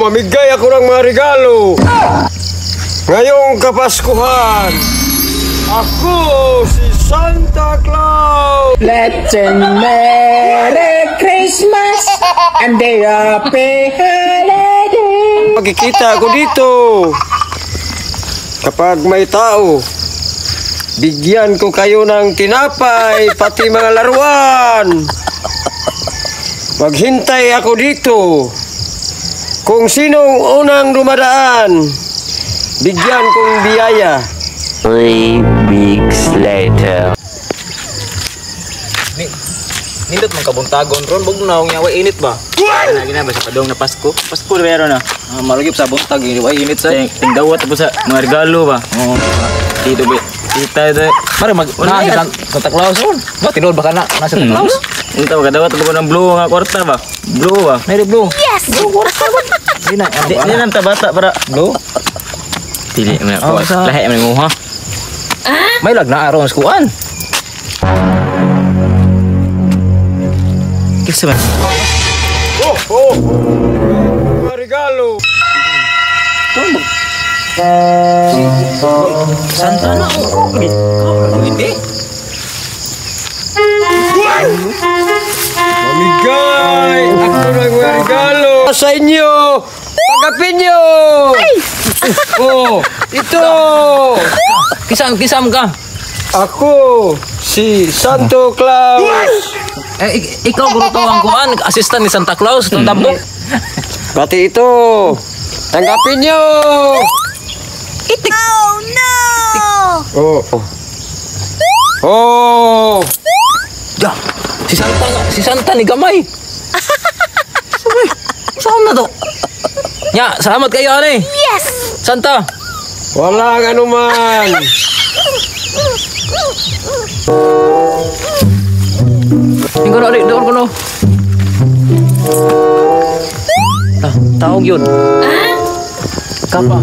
Mamigay ako ng mga regalo. Ngayong Kapaskuhan, ako si Santa Claus! Let's sing Merry Christmas and a Happy Holiday. Makikita ako dito. Kapag may tao, bigyan ko kayo ng tinapay, pati mga laruan. Maghintay ako dito. Kung sinong unang dumadaan, bigyan kong biyaya. 3 weeks later. Nindot man kabuntagon ron, bugnaw nya, way init ba? Ana gina ba sa padong na Pasko? Pasko na meron na. Ah, marugip sa buntag, way init sa. Ting ting dawat po sa mga regalo ba. Oo. Dito ba? Kita ito. Mare mag na si Santa Claus ron. Ba tinuod ba kana na Santa Claus? Unta ba kadawat po ng blue nga kwarta ba? Blue ba? Mary blue. Yes. Blue kwarta ba? Di na ano Di ba? di lang ta bata para Blue. Dili man Oh, ako. Lahi man mo ha. May lag na aron sa kuan. Kisa ba? Oh, oh! Mga regalo! Santa na oh. Hindi. Mamigay ako ng mga regalo sa inyo! Tanggapin nyo! Oh, ito! Kisam kisam ka. Ako, si Santo Claus! Eh, ikaw guro to ang kuan, assistant ni Santa Claus, itong tambok. Pati ito! Tanggapin nyo! Oh no! Oh. Oh! Ya, si Santa nga, si Santa ni gamay. Sabay, saan na to? Ya, salamat kayo ani. Yes! Santa. Walang anuman! Tingko na, doon ko no. Ah, tawag yun. Kapa.